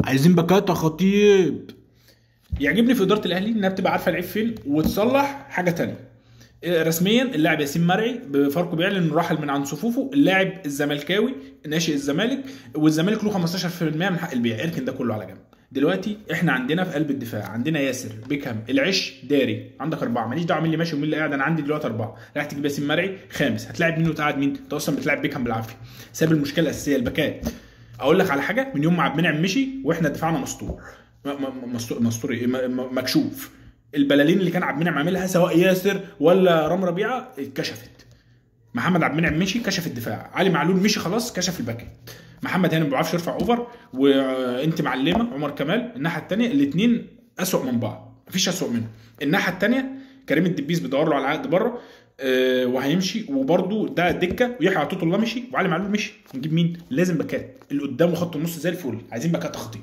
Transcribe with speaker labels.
Speaker 1: عايزين باكات يا خطيب.
Speaker 2: يعجبني في ادارة الاهلي انها بتبقى عارفه العيب فين وتصلح حاجة تانية. رسميا اللاعب ياسين مرعي بفاركو بيعلن انه رحل من عند صفوفه، اللاعب الزملكاوي ناشئ الزمالك، والزمالك له 15% من حق البيع. اركن ده كله على جنب. دلوقتي احنا عندنا في قلب الدفاع عندنا ياسر، بيكهام، العش، داري، عندك اربعة، ماليش دعوه مين اللي ماشي ومين اللي قاعد، انا عندي دلوقتي اربعة. رايح تجيب ياسين مرعي خامس، هتلاعب مين وتقعد مين؟ انت اصلا بتلعب بيكهام بالعافية، ساب المشكلة الاساسية الباكات. اقول لك على حاجة، من يوم ما عبد المنعم مشي واحنا دفاعنا مستور، مستور ايه، مكشوف. البلالين اللي كان عبد المنعم عاملها سواء ياسر ولا رام ربيعة اتكشفت. محمد عبد المنعم مشي كشف الدفاع، علي معلول مشي خلاص كشف الباكات، محمد هاني ما بيعرفش يرفع over، وانت معلمه عمر كمال الناحية الثانية، الاثنين اسوء من بعض، مفيش اسوء منهم. الناحية الثانية كريم الدبيس بيدور له على العقد بره وهيمشي، وبرده ده دكه، ويحيى عطية الله مشي، وعلي معلول مشي. نجيب مين؟ لازم باكات، اللي قدامه خط النص زي الفل، عايزين باكات خطيب.